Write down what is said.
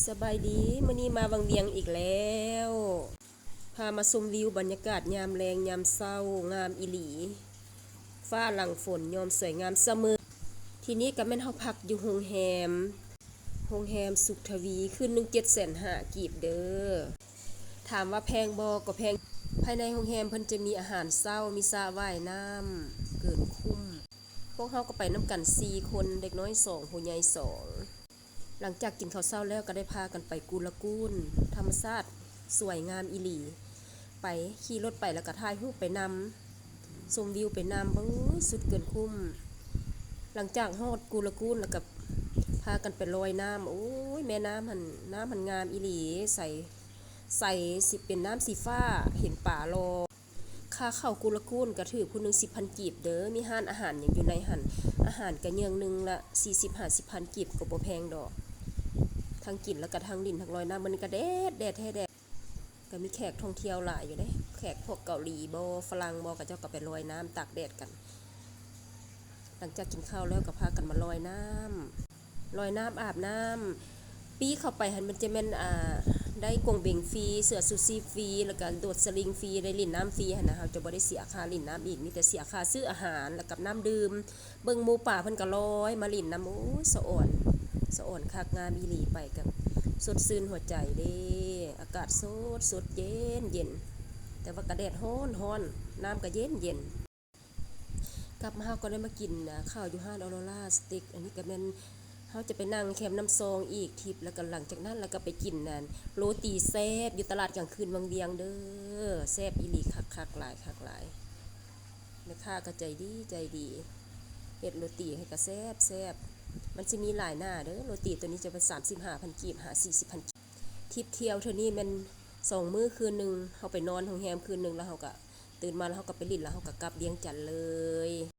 ສະບາຍດີ ມື້ນີ້ມາວັງວຽງອີກແລ້ວ ພາມາຊົມວິວບັນຍາກາດຍາມແລງຍາມເຊົ້າ ງາມອີ່ຫຼີ ຟ້າຫຼັງຝົນຍອມສວຍງາມສະເໝີ. ທີ່ນີ້ກໍແມ່ນເຮົາພັກຢູ່ໂຮງແຮມ ໂຮງແຮມສຸກທະວີ ຄືນໜຶ່ງເຈັດແສນຫ້າກີບເດີ້. ຖາມວ່າແພງບໍ່? ກໍແພງ. ພາຍໃນໂຮງແຮມເພິ່ນຈະມີອາຫານເຊົ້າ ມີສະວ່າຍນ້ຳ ເກີນຄຸ້ມ. ພວກເຮົາກໍໄປນຳກັນສີ່ຄົນ ເດັກນ້ອຍສອງ ຜູ້ໃຫຍ່ສອງ. ຫຼັງຈາກກິນເຂົ້າເຊົ້າແລ້ວກໍໄດ້ພາກັນໄປກູລາກູນ ທຳມະຊາດສວຍງາມອີ່ຫຼີ ໄປຂີ່ລົດໄປແລ້ວກໍຖ່າຍຮູບໄປນຳ ຊົມວິວໄປນຳ ໂອ້ຍ ສຸດເກີນຄຸ້ມ. ຫຼັງຈາກຮອດກູລາກູນແລ້ວກໍພາກັນໄປລອຍນ້ຳ ໂອ້ຍ ແມ່ນ້ຳຫັ້ນ ນ້ຳຫັ້ນງາມອີ່ຫຼີ ໃສ ໃສ ຊິເປັນນ້ຳສີຟ້າ ເຫັນປາຫຼໍ່. ຄ່າເຂົ້າກູລາກູນກໍຖືກ ຜູ້ໜຶ່ງສິບພັນກີບເດີ້ ມີຮ້ານອາຫານຫຍັງຢູ່ໃນຫັ້ນ ອາຫານກໍເຍື່ອງໜຶ່ງລະສີ່ສິບຫ້າສິບພັນກີບ ກໍບໍ່ແພງດອກ ທັງກິນແລ້ວກໍທັງຫຼິ້ນທັງລອຍນ້ຳ. ມື້ນີ້ກໍແດດ ແດດແທ້ແດດ ກໍມີແຂກທ່ອງທ່ຽວຫຼາຍຢູ່ເດ້ ແຂກພວກເກົາຫຼີບໍ ຝຣັ່ງບໍ ເຂົາເຈົ້າກໍໄປລອຍນ້ຳຕາກແດດກັນ. ຫຼັງຈາກກິນເຂົ້າແລ້ວກໍພາກັນມາລອຍນ້ຳ ລອຍນ້ຳ ອາບນ້ຳ. ປີ້ເຂົ້າໄປຫັ້ນມັນຈະແມ່ນ ອ່າ ໄດ້ກວງເບັງຟຣີ ເສື້ອຊູຊີບຟຣີ ແລ້ວກະໂດດສະລິງຟຣີ ໄດ້ຫຼິ້ນນ້ຳຟຣີຫັ້ນນະ. ເຮົາຈະບໍ່ໄດ້ເສຍຄ່າຫຼິ້ນນ້ຳອີກ ມີແຕ່ເສຍຄ່າຊື້ອາຫານ ແລ້ວກັບນ້ຳດື່ມ. ເບິ່ງໝູ່ປາເພິ່ນກະລອຍມາຫຼິ້ນນຳ ໂອ້ຍ ສະອອນ ສະອອນຄັກ ງາມອີ່ຫຼີ. ໄປກະສົດຊື່ນຫົວໃຈເດ້ ອາກາດສົດໆ ເຢັນໆ ແຕ່ວ່າກະແດດຮ້ອນໆ ນ້ຳກະເຢັນໆ. ກັບມາເຮົາກໍໄດ້ມາກິນ ອາ ເຂົ້າຢູ່ຮ້ານ Aurora Steak. ອັນນີ້ກໍແມ່ນເຮົາຈະໄປນັ່ງແຄມນ້ຳຊອງອີກທິບ ແລ້ວກໍຫຼັງຈາກນັ້ນ ແລ້ວກໍໄປກິນ ອັນ ໂລຕີແຊບຢູ່ຕະຫຼາດກາງຄືນວັງວຽງເດີ້ ແຊບອີ່ຫຼີ ຄັກໆ ຫຼາຍ ຄັກຫຼາຍ. ແມ່ຄ້າກໍໃຈດີ ໃຈດີ ເຮັດໂລຕີໃຫ້ກໍແຊບໆ. ມັນຊິມີຫຼາຍໜ້າເດີ້ ໂລຕີໂຕນີ້ຈະເປັນສາມສິບຫ້າພັນກີບ ຫາສີ່ສິບພັນກີບ. ທິບທ່ຽວເທື່ອນີ້ແມ່ນສອງມື້ຄືນໜຶ່ງ ເຮົາໄປນອນໂຮງແຮມຄືນໜຶ່ງ ແລ້ວເຮົາກໍຕື່ນມາ ແລ້ວເຮົາກໍໄປຫຼິ້ນ ແລ້ວເຮົາກໍກັບວຽງຈັນເລີຍ.